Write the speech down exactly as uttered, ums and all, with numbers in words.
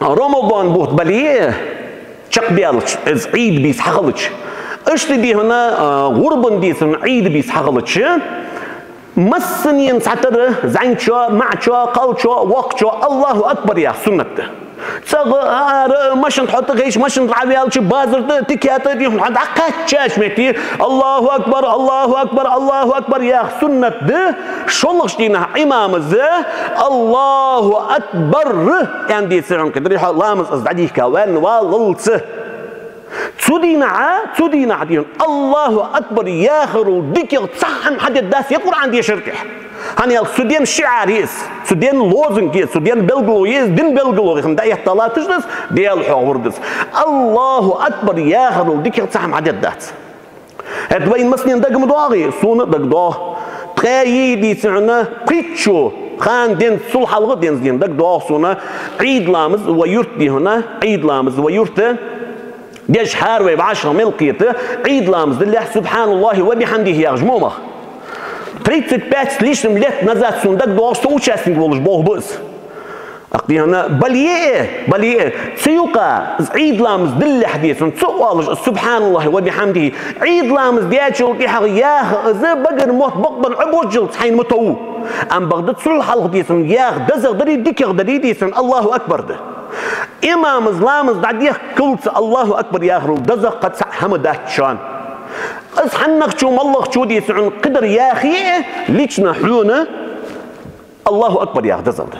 Рамадан бутт бале а чакхбаьлча, из Ӏийд бийса хьахилча, иштта дий хьона, а, гӀурбан дийцар Ӏийд бийса хьахилча, массанена цхьатарра зӀамигачо, маӀачо, кхалчо, воккхачо Аллаху акбар яха суннат да. ЦӀагӀа, ара, машин тӀа хьо тӀагӀайча, машин тӀа Ӏоваьлча, базар тӀа, тика тӀа дий хьона хьо дӀакхаьчача метте Аллаху акбар, Аллаху акбар, Аллаху акбар яха суннат да. ШоллагӀча дийнахьа имамас Аллаху акбар аьнна дийцар хьона, кхидӀа хьо ламаз из дӀадийхка ваьнна валлалца. Цу дийнахьа, цу дийнахьа дий хьона Аллаху акбар яхарал дикагӀа цхьа хӀама хьадергдац ер Къуръан дешара тӀехьа. ХӀана аьлча цу ден шиӀар я из, цу ден лозунг я из, цу ден белгало я из, дин белгало я из, хӀама дӀаэтта латташ да из, Даьла хьоахавар да из. Аллаху акбар яхарал дикагӀа цхьа хӀама хьадергдац. ХӀаьта вайна массанена дага ма доагӀий, сона а дага доагӀа. Ткъаь йиъ дийцар хьона, кхыча хана денз, цул хьалха денз дий хьона дага доагӀа сона, Ӏийд ламаз вай юрта дий хьона, Ӏийд ламаз вай юрта деш хӀара вай вӀашагӀ мел кхета, Ӏийд ламаз далехь «Субхьаналлахи ва бихьамдихи» яхаш мо мах. Тридцать пять с лишним лет назад сона дага доагӀа, со участник волаш болх бу из. Аккха дий хьона, бале а, бале а, цу юкъа из Ӏийд ламаз далехь дийцар хьона, цу оалаш из «Субхьаналлахи ва бихьамдихи». Ӏийд ламаз даьчул тӀехьагӀа яха из багара мотт бакъбенна Ӏобожжалца хьайна ма тов. Амма бакъда цул хьалха дийцар хьона яха дезагӀа дарий, дикагӀа дарий дийцар хьона Аллаху акбар да. Имамас ламаз дӀадехкалца Аллаху акбар яхарал дезагӀа кхы цхьа хӀама дац шоана. Из хьаннахчо, маллагӀчо дийцар хьона кхыдар яхе а, лично хьона Аллаху акбар яха дезагӀа да.